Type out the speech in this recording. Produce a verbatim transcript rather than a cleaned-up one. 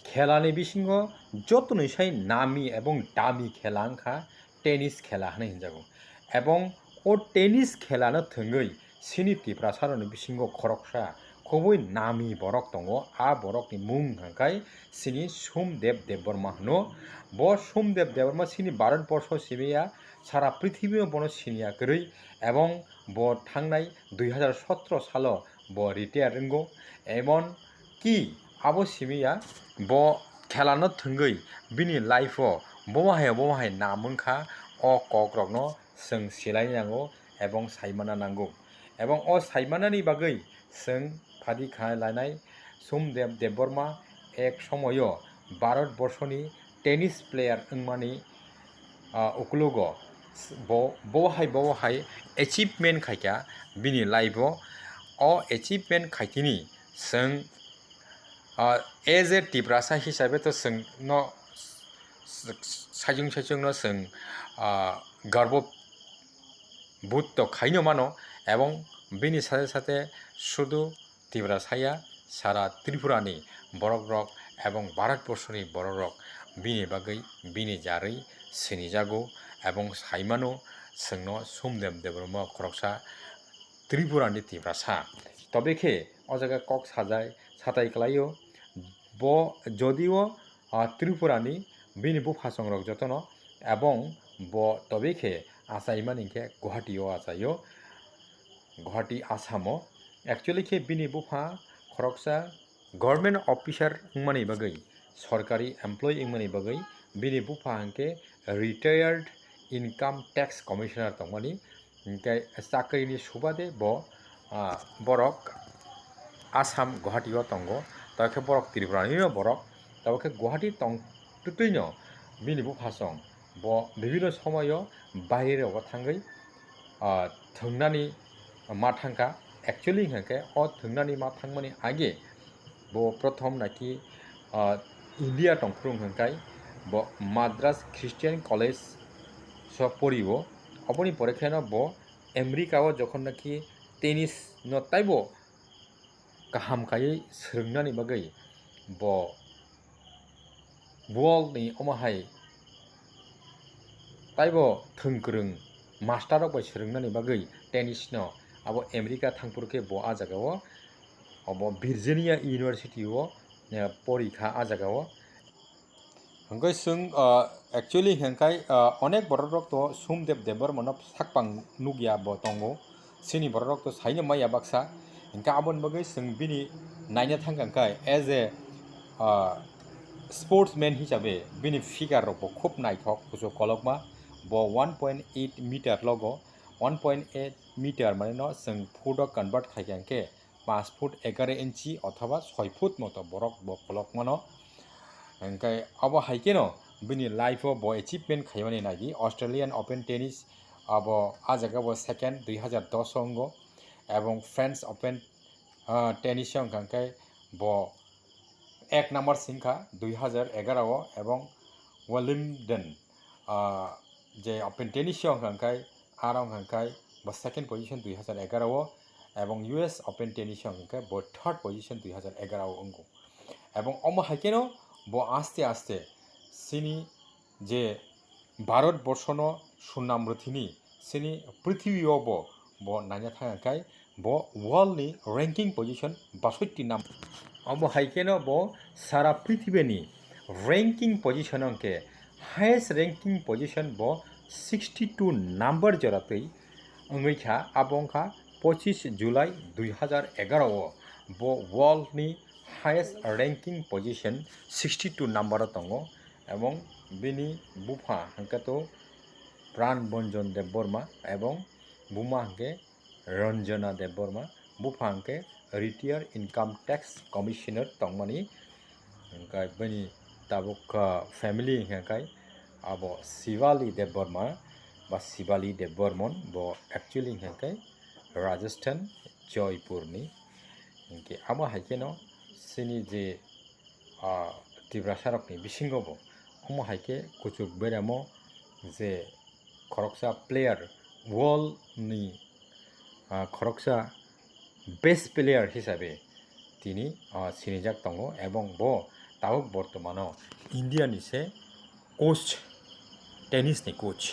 Khelani bisingo jotoni sai nami ebong dami khela wngkha tennis khela hinwi hinjago. Ebong o tennis khelano thwngwi sini Tiprasarokni bisingo khoroksa khobwi nami borok tongo, a borokni mung hwnkhai sini Somdev Debbarma hwno. Bo Somdev Debbarma sini Bharat borsho simiya, sara prithibio bono siniya kwrwi, ebong bo thangnai dui hazar sotro salo bo retire wngo. Emon ki abo simiya, bo khelano thwngwi bini life o bomo hai bomo hai nam wngkha, o kokrokno chwng silai nango ebong saimana nango. Ebong o saimanani bagwi chwng phadi kha lainai Somdev Debbarma ek somoyo Bharat borshoni tennis player wngmani, ah, ukologo s-, bo, bo hai, bo hai achievement khaikha bini life o. O achievement khaitini chwng, ah, as a Tiprasa hisabe to chwng no s-, s-, sajung sajung no chwng, ah, garbo bood to khaino mano, ebong bini sate sate sudu Tiprasa ya, sara Tripura ni borok rok ebong Bharat borso ni borok rok bini bagwi bini jarwi sinijago, ebong saimano chwngno Somdev Debbarma khoroksa Tripura ni Tiprasa. Tobe khe o jaga kok sajai satai kwlaio, bo jodio, ah, Tripura ni bini buphasong rok jotono, ebong bo tobe khe achaimani khe Guwahati o achaio, Guwahati, Assam o. Actually khe bini bupha khoroksa government officer wngmani bagwi, sorkari employee wngmani bagwi bini bupha hwnkhe retired income tax commissioner tongmani, hwnkhe chakrini subade bo, ah, borok Assam Guwahati o tongo, tei khe borok Tripura ni borok, tei khe Guwahati tong twtwi no bini buphasong bo bibino somoyo baire rogo thangwi, ah, thwngnani ma thangkha. Actually hwnkhe o thwngnani ma thangmani age bo prothom naki, ah, India tongphuru hwnkhe bo Madras Christian College so porio. Oboni pore kheno bo America o jokhon naki tennis no taibo kaham kaiwi swrwngnani bagwi bo world ni omo hai taibo thwngkwrwng master rok bai swrwngnani bagwi tennis no abo America thangphuru khe bo ah jaga o obo Virginia University o, eh, porikha ah jaga o. Hwnkhe chwng, ah, actually hwnkhe, ah, onek borok rok to Somdev Debbarma no sak pang nukya bo tongo. Chini borok rok to saino maya baksa. Hwnkhe aboni bagwi chwng bini naina thangkha hwnkhe as a, ah, sportsman hisabe bini figure rok bo khub naithok, kuchuk kolokma. Bo one point eight meter logo, one point eight meter mane no chwng foot o convert khaikha hwnkhe, panch foot egaroh inchi othoba soi foot moto borok bo kolok mano. Hwnkhe abo hai kheno bini life o bo achievement khaimani nai di, Australian Open Tennis abo ah jaga bo second dui hazar dos o wngo, ebong French Open, ah, Tennis o wngkha hwnkhe bo ek number singkha dui hazar egaroh o, ebong Wimbledon, ah, je Open Tennis o wngkha hwnkhe aro wngkha hwnkhe bo second position dui hazar egaroh o, ebong U S Open Tennis o wngkha hwnkhe bo third position dui hazar egaroh o wngo. Ebong omo hai kheno bo aste aste chini je Bharat borsono sunam rwthini chini prithibi o bo, bo naina thangkha hwnkhe bo world ni ranking position basotti number. Omo hai kheno bo sara prithibini ranking position o hwnkhe highest ranking position bo sixty two number jora twi wngwi kha, abo wngkha pochis July dui hazar egaroh o bo world ni highest ranking position sixty two number o tongo, ebong bini bupha hwnkhe to Pran Bonjon Debbarma ebong buma hwnkhe Ranjana Debbarma, bupha hwnkhe retired income tax commissioner tongmani, hwnkhe bini tabuk, ah, family hwnkhe abo Shivali Debbarma ba Shivali Debbarman, bo actually hwnkhe Rajasthan, Joypur ni. Hwnkhe amo hai kheno chini je, ah, Tiprasa rokni bisingo bo omo hai khe kuchuk beramo je khoroksa player, world ni, ah, khoroksa best player hisabe tini, ah, sinijak tongo, ebong bo tabuk bortomano India ni se coach, tennis ni coach,